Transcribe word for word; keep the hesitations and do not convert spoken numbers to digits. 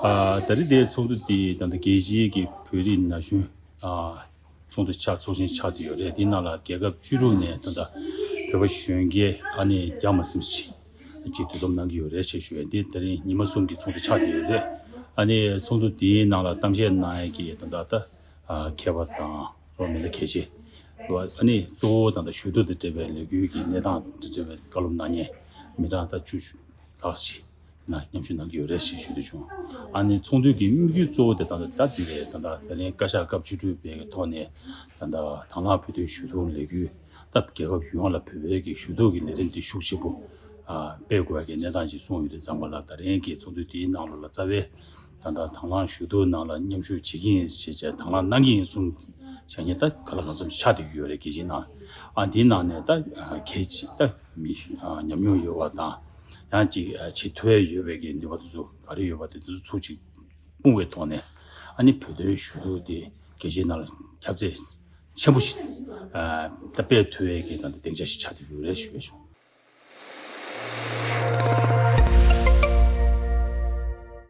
ཨ་ད་རེས་དེའི་ཚོགས་འདུ་དེ་ད་ལྟ་རྒྱལ་སྤྱིའི་གི་བོད་རིགས་ན་གཞོན་ཨ་ཚོགས་འདུ་ཆགས་ཚོགས་ཆེན་ཆགས་བསྡད་ཡོད་རེད། དེའི་ནང་ལ་རྒྱལ་ཁབ་བཅུ་དྲུག་ནས་ད་ལྟ་བོད་པ་གཞོན་སྐྱེས་ཨ་ནི་བརྒྱ་མ་ཟིན་ཅིག་ཅིག་འདུ་འཛོམས་གནང་གི་ཡོད་རེད་ཅེས་ཞུ་ཡ། འདི་ད་རིང་ཉི་མ་གསུམ་གྱི་ཚོགས་འདུ་ཆགས་བསྡད་ཡོད་རེད། ཨ་ནི་ཚོགས་འདུ་དེའི་ནང་ལ་གཏམ་བཤད་གནང་ཡ་གི་ད་ལྟ་ད་ཨ་མཁས་པ་དང་རོགས་མི་སྣ་གལ་ཆེ་ཨ་ནི་གཙོ་བོ་ད་ལྟ་ཞུ་གཏུག་དང་འབྲེལ་བའི་ལས་འགུལ་གྱི་གནས་སྟངས་དང་འབྲེལ་བའི་བཀའ་སློབ་གནང་མཁན་མི་གྲངས་ད་བཅུ་ལྷག་ཅིག་ན་མཉམ་ཞུགས་གནང་གི་ཡོད་རེད་ཅེས་ཞུ་འདོད་བྱུང་། ཨ་ནི་ཚོགས་འདུ་གི་དམིགས་ཡུལ་གཙོ་བོ་དེ་ད་ལྟ་ད་འདི་རེད། ད་ལྟ་ད་ལན་བཀའ་ཤག་སྐབས་བཅུ་དྲུག་པའི་གི་ཐོག་ནས་ད་ལྟ་དང་བླངས་བོད་དོན་ཞུ་གཏུག་ལས་འགུལ་སྟབས་རྒྱལ་ཁབ་ཡོངས་ལ་བོད་པའི་གི་ཞུ་གཏུག་གི་ལས་རིམ་འདི་ཤུགས་ཆེན་པོ་ཨ་སྤེལ་དགོས་ཡ་གི་གནས་སྟངས་ཅིག་གསུངས་ཡོད་དུས་ཙམ་པ་ལ། ད་རིང་གི་ཚོགས་འདུ་དེའི་ནང་ལོགས་ལ་རྩ་བའི་ད་ལྟ་དང་བླངས་ཞུ་གཏུག་ནང་ལ་མཉམ་ཞུགས་བྱེད་ཀྱི་ཡིན་ཞེས་བྱས་དང་བླངས་གནང་གི་ཡིན་གསུངས་བྱས་ཉེན་ད་ག་ལ་གང་འཚམ་ཆགས་བསྡད་ཀྱི་ཡོད་རེད། རྒྱལ་སྤྱིའི་ནང་ཨ་འདིའི་ནང་ནས་ད་ཨ་གལ་ཆེ་ད་མི་ཨ་ཉམས་མྱོང་ཡོད་པ་དང་ཡང་ཅིག་ཨ་བྱེད་ཐུབ་ཡ་ཡོད་པའི་གི་ནུས་པ་དེ་ཚོ་ག་རེ་ཡོད་པ་དེ་དེ་ཚོ་ཚུར་ཅིག་སྤུངས་པའི་ཐོག་ནས་ཨ་ནི་བོད་དོན་ཞུ་གཏུག་དེ་རྒྱལ་སྤྱིའི་ནང་ལ་ཁྱབ་ཚད་ཆེན་པོ་ཞིག་ཨ་ད་སྤེལ་ཐུབ་ཡས་ཀྱི་ད་ལྟ་སྡིངས་ཆ་ཞིག་ཆགས་བསྡད་ཡོད་རེད་ཞུ་བས་བྱུང་